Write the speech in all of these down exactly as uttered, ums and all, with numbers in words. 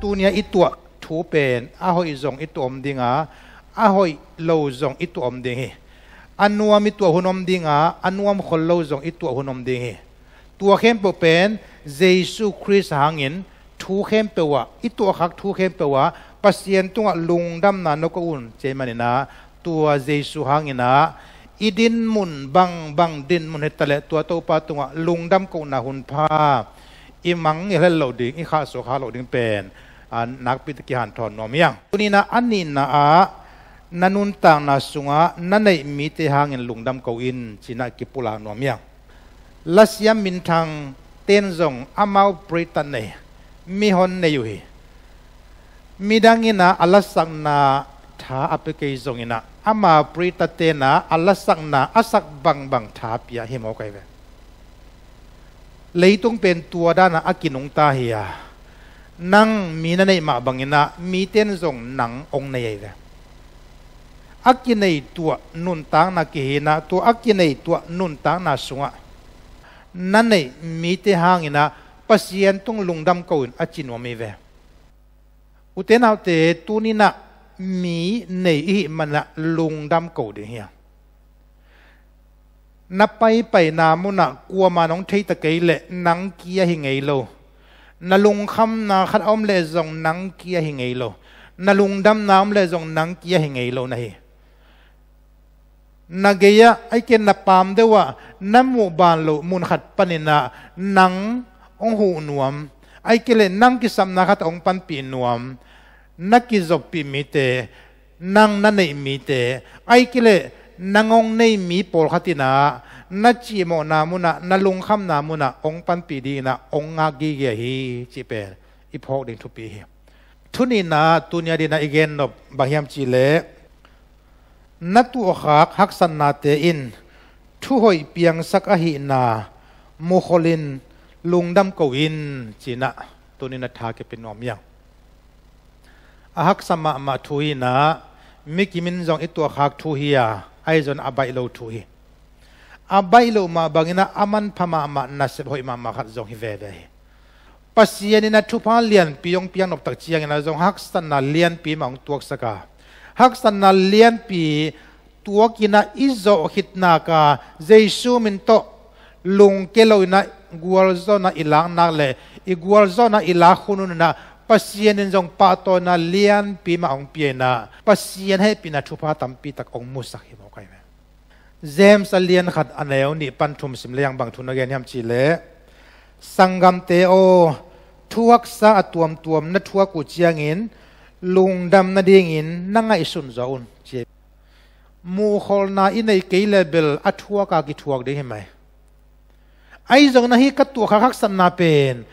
Tunia i tuah thu pen a hoih zong i tuah om dinga, a hoih lo zong i tuah om ding hi. A nuam i tuah hun om dinga, a nuam khol lo zong i tuah hun om ding hi. Tua khempeuh pen Jesu Khrist hangin thu khempeuh ah, i tuahkhak thu khempeuh ah Pasian tungah lungdamna na ko un ci ahih maninah, tua Jesu hanginah i dinmun bangbang dinmun hitaleh tua Topa tungah lungdam kohna hunpha i mangngilh het loh ding, i khahsuah khak loh ding pen a nakpi tak kihanthawn nuam hi hang. Tuninah a nihna ah na nuntakna sungah na neih mite hangin lungdam ko in cinah kipulak nuam hi hang. Lasiam minthang ten zong amau preachte nei, mihon nei uh hi. Midang inah a lasakna tha a pia kei zonginah ama preachte tenah a lasakna a sak bangbang tha pia hi mawk ahi ve. Leitung pen tua danah a kinungta hi a, nang mi na neih mah banginah miten zong nang hong nei ahi ve. A kinei tuah nuntakna kihinah, tua a kinei tuah nuntakna sungah na neih mite hanginah Pasian tung lungdam ko in a ci nuam hi ve. Ute naute, tuninah mi nei ihih manah lungdam ko ding hi a. Na paipaina munah kuamah nong theita kei leh nang kia hi ngei lo. Na lungkhamna khat a om leh zong nang kia hi ngei lo. Na lungdamna om leh zong nang kia hi ngei lo na hi. Na gei-ah, ahih kei leh na paam deuh ah na muh ban loh mun khat paninah nang hong huh nuam, ahih kei leh nang kisapna khat hong panpih nuam, na kizoppih mite, nang na neih mite, ahih kei leh nang hong nei mi pawlkhat inah na cihmawhna munah, na lungkhamna munah hong panpih dinginah hong ngak gige hi cih pen i phawk ding thupi hi. Thu nihna, tunia dinah i gennop bang hiam cihleh, na tuahkhak haksatnate in thuhoih piangsak ahihna mukholin lungdam ko in cinah tuninah tha kipia nuam hi hang. A haksa mahmah thu hinah, mi kimin zong i tuahkhak thu hi a, ahi zong a baih lo thu hi. A baih loh mah banginah a manpha mahmah, nasep hoih mahmah khat zong hi veve hi. Pasian inah thupha lianpi hong piaknop tak cianginah zong haksatna lianpi mah hong tuaksak a, haksatna lianpi tuakinah i zawh khit nak a, Jesu min tawh lungke loinah gualzawhna i lak nak leh i gualzawhna i lak hun uninah Pasian in zong pahtawina lianpi mah hong pia inah Pasian hehpihna thupha tampi tak hong musak hi mawk ahi ve. James a lian khat a neu nih pan thum sim leng bang thu na gen hiam cihleh, sanggamte aw, thu haksa a tuamtuam na thuak uh ciangin lungdam nadingin na ngaihsun zaw un ci. Muhkholhna i neih kei leh bel a thuak a kithuak ding hi mai. Ahi zongin ahi ka tuahkhak haksatna pen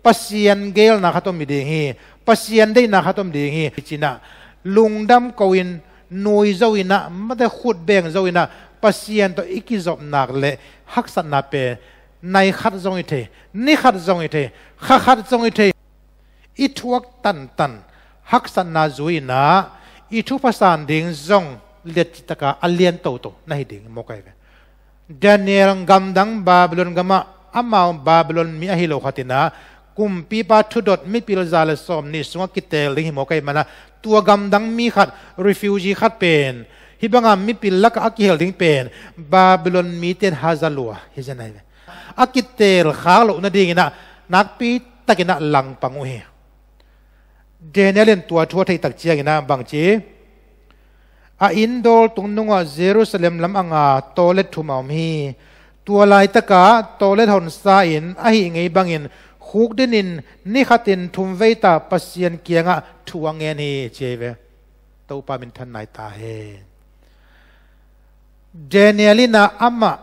Pasian geelna khat om hi ding hi, Pasian deihna khat om ding hi cinah lungdam ko in, nui zo inah, mate khut beng zo inah Pasian tawh i kizop nak leh haksatna pen nai khat zong hi thei, ni khat zong hi thei, kha khat zong hi thei. I thuak tantan haksatna zui inah i thupha san ding zong liatcitaka a lian toto na hi ding mawk ahi ve. Daniel gamdang Babylon gamah amau Babylon mi ahi lo khat inah kumpipa thudot mipil za le sawm nih sungah kiteel ding hi mawk ahi manah, tua gamdang mi khat, refugee khat pen hih banga mipil lakah a kihel ding pen Babylon mite in haza lua hi zen ahi ve. A kiteel khak loh nadinginah nakpi takinah langpang uh hi. Daniel in tua thu a theih tak cianginah bangci, a inn dawl tung nungah Jerusalem lam anga tawlet thum a om hi. Tua laitakah tawlet honsa in ahih ngei bangin khukdinin ni khatin thum veita Pasian kiangah thu a ngen hi ci hi ve. Topa minthan nai ta hen. Daniel inah amah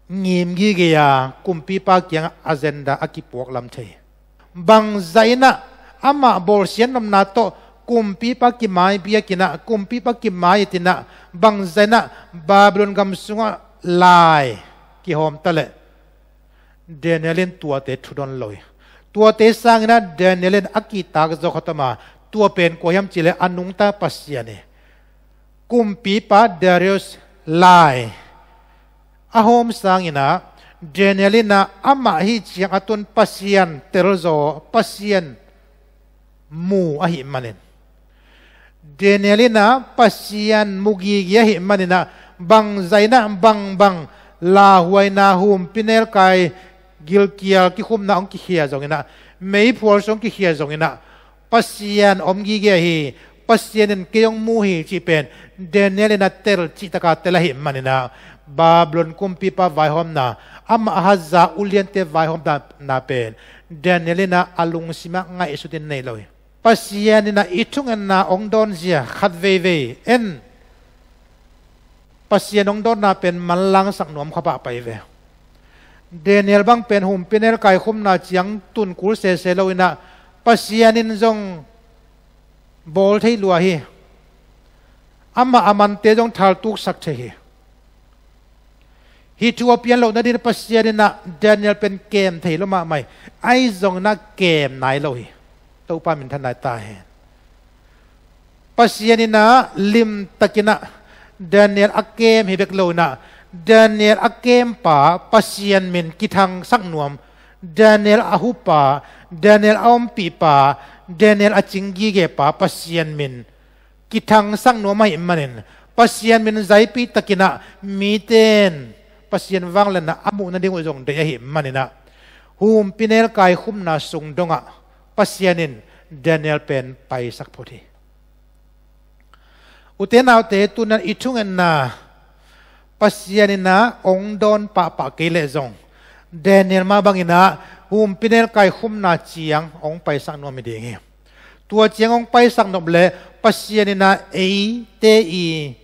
ngim gige a kumpipa kiangah agenda a kipuak lam thei. Bangzah inah amah bawlsiat nopna tawh kumpipa kimai biakinah, kumpipa kimai itinah, bangzah inah Babylon gam sungah lai kihawm taleh Daniel in tuate thudon lo hi. Tuate sanginah Daniel in a kihtak zaw khat om a, tua pen kua hiam cihleh a nungta Pasian hi. Kumpipa Darius lai a hawm sanginah Daniel inah amah hih ciang a tun Pasian telzaw, Pasian mu ahih manin, Daniel in ah Pasian mu gige ahih manin ah, bangzah in ah bangbang lauhuaina, humpinelkai gilkial kikhumna hong kikhia zongin ah, meiphual sung hong kikhia zongin ah, Pasian om gige hi, Pasian in kei hong mu hi cih pen Daniel in ah tel cihtak a tel ahih manin ah, Babylon kumpipa vaihawmna, amah Ahazia uliante vaihawmna pen Daniel in ah a lungsim ah ngaihsut in nei lo hi. Pasian in ah i thungetna hong dawnzia khat veivei en, Pasian hong dawnna pen manlangsak nuam kha pahpah hi ve. Daniel bang pen humpinelkai khumna ciang tun kul sese lo in ah, Pasian in zong bawl thei lua hi. Amah a mante zong thaltuksak thei hi. Hih thu a pian loh nading Pasian in ah Daniel pen kem thei lo mahmah hi. Ahi zongin ah kem nai lo hi. Topa minthan nai ta hen. Pasian in ah limtakin ah Daniel a kem hi bek lo in ah, Daniel a kempa Pasian min kithangsak nuam, Daniel a hupa, Daniel a ompihpa, Daniel a cing gigepa Pasian min kithangsak nuam ahih manin, Pasian min zaipih takin ah mite in Pasian vangliatna a muh nading uh zong deih ahih manin ah, humpinelkai khumna sung dongah Pasian in Daniel pen paisak phot hi. Ute naute, tu-in ah i thungetna Pasian in ah hong dawn pahpah kei leh zong, Daniel mah bangin ah humpinelkai khumna ciang hong paisak nuam hi ding hi. Tua ciang hong paisak nop leh Pasian in ah eite i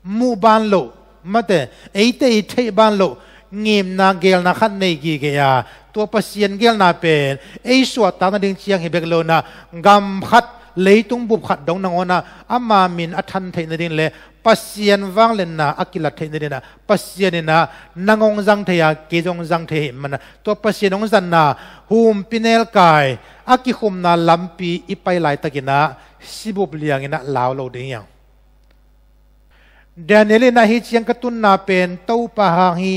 muh ban loh, mate, eite i theih ban loh ngimna, geelna khat nei gige a, tua Pasian geelna pen ei suahtak nading ciang hi bek lo in ah, gam khat, leitung bup khat dong nangawn ah ama min a than theih nading leh Pasian vangliatna a kilat theih nading ah, Pasian in ah nang hong zang thei a, kei zong zang thei ahih manin ah, tua Pasian hong zatna, humpinelkai a kikhumna lampi i pai laitakin ah sibup liangin ah lau lo ding hi hang. Daniel in ah hih ciang ka tunna pen Topa hang hi,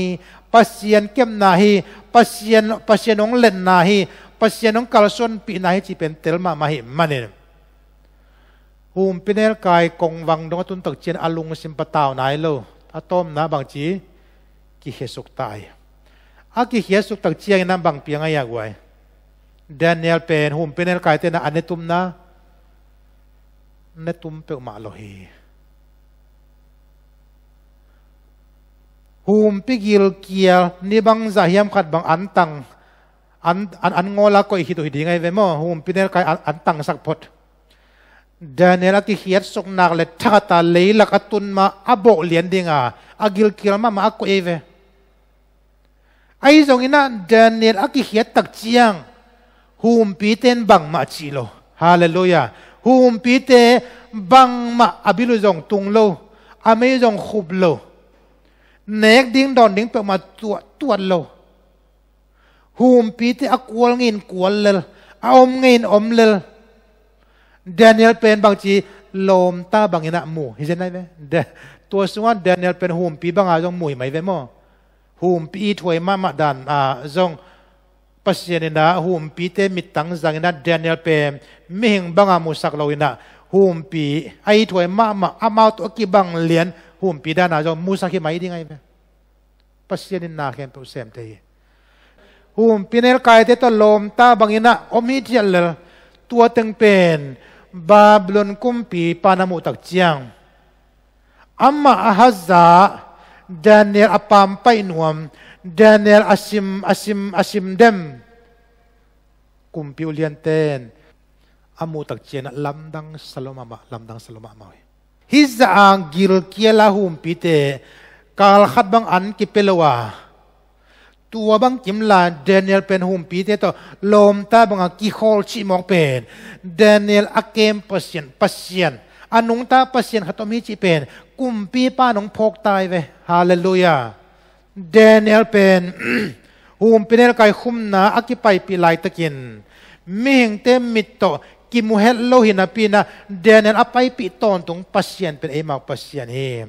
Pasian kepna hi, Pasian, Pasian hong letna hi, Pasian hong kalsuanpihna hi cih pen tel mahmah ahih manin, humpinelkai kongvang dong a tun tak ciang a lungsim patau nai lo, a tawpna bangci, kikhiatsuk ta hi. A kikhiatsuk tak ciangin ah bang piang a hi a guai? Daniel pen humpinelkaite in ah a netumna, netum peuhmah lo hi. Humpi gilkial ni bangzah hiam khat bang an tang, an, an, an ngawl a koih khit uh hi ding ahi ve maw, humpinelkai an, an tangsak phot. Daniel a kikhiatsuk nak leh thakhat a leilak a tun ma a bawh lian ding a, a gilkial mahmah a koih ahi ve. Ahi zongin ah Daniel a kikhiat tak ciang humpite in bangmah cih lo. Halleluiah. Humpite bangmah a bil uh zong tung lo, a mei zong khup lo, nek ding dawn ding peuhmah tuat, tuat lo. Humpite a kual ngei in kual lel, a om ngei in om lel. Daniel pen bangci, lawmta bangin ah mu hi zen ahi ve. Da-, tua sungah Daniel pen humpi banga zong mu hi mai ve maw? Humpi ithuai mahmah dan ah zong Pasian in ah humpite mittang zangin ah Daniel pen mihing banga musak lo in ah, humpi a ithuai mahmah, amau tawh a kibang lian humpi dan ah zong musak hi mai ding ahi ve. Pasian in na khempeuh sem thei hi. Humpinelkaite tawh lawmta bangin ah om hithiat lel, tua teng pen Babylon kumpipa na muh tak ciang, amah a haza, Daniel a pampaih nuam, Daniel a sim, a sim, a sim dem kumpi uliante in a muh tak ciangin ah lamdang sa lo mahmah, lamdang sa lo mahmah uh hi. Hih zah a gilkial a humpite kal khat bang an kipia lo a, tua bang kimla Daniel pen humpite tawh lawmta banga kikhawl cihmawk pen Daniel a kem Pasian, Pasian, a nungta Pasian khat om hi cih pen kumpipa in hong phawk ta hi ve. Halleluiah. Daniel pen humpinelkai khumna a kipaipih laitakin mihingte mit tawh kimu het lo hi napi in ah, Daniel a paipih tawntung Pasian pen eimau Pasian hi.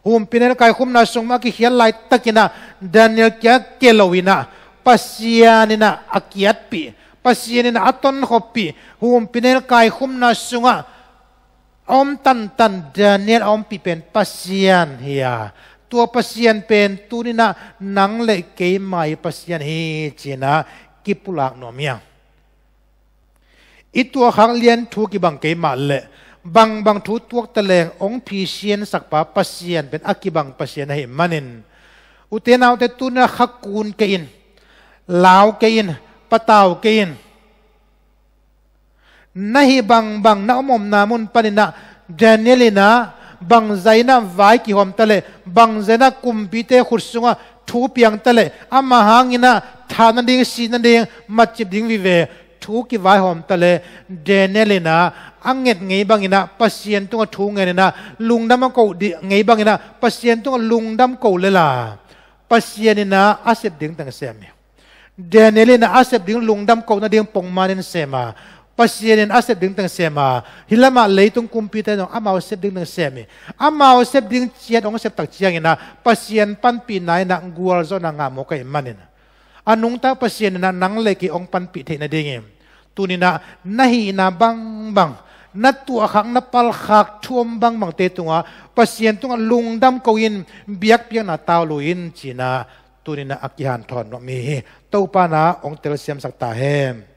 Humpinelkai khumna sung a kikhiat laitakin ah Daniel kia kia lo in ah, Pasian in ah a kiatpih, Pasian in a tonkhopih humpinelkai khumna sungah a om tantan Daniel a ompih pen Pasian hi a, tua Pasian pen tuninah nang le keima i Pasian hi cinah kipulak nuam hi a. I tuahkhak lian thu kibang kei mah leh bangbang thu tuakta leng hong phisiansakpa Pasian pen a kibang Pasian ahih manin, ute naute, tuninah khakun kei in, lau kei in, patau kei in. Na hih bangbang na om omna mun paninah Daniel inah bangzah inah vai kihawmta leh, bangzah inah kumpite khut sungah thu piangta leh, ama hanginah thah nading, si nading, matcip ding vive thu kivaihawmta leh, Daniel inah a nget ngei banginah Pasian tungah thu ngeninah lungdam a koh dih ngei banginah Pasian tungah lungdam koh lela Pasian inah a sep ding teng sem hi. Daniel inah a sep ding lungdam kohna ding pongmanin sem a, Pasian in a sep ding teng sem a, hih lamah leitung kumpite zong amau sep ding teng sem hi. Amau sep ding ciat hong sep tak cianginah Pasian panpihna inah gualzawhna ngah mawk ahih manin, a nungta Pasian inah nang le kei hong panpih theih nadingin tuninah na hihna bangbang, na tuahkhak, na palkhak thu om bangbangte tungah Pasian tungah lungdam ko in, biakpiakna taulu in cinah tuninah a kihanthawn nuam hi. Topa inah hong telsiamsak ta hen.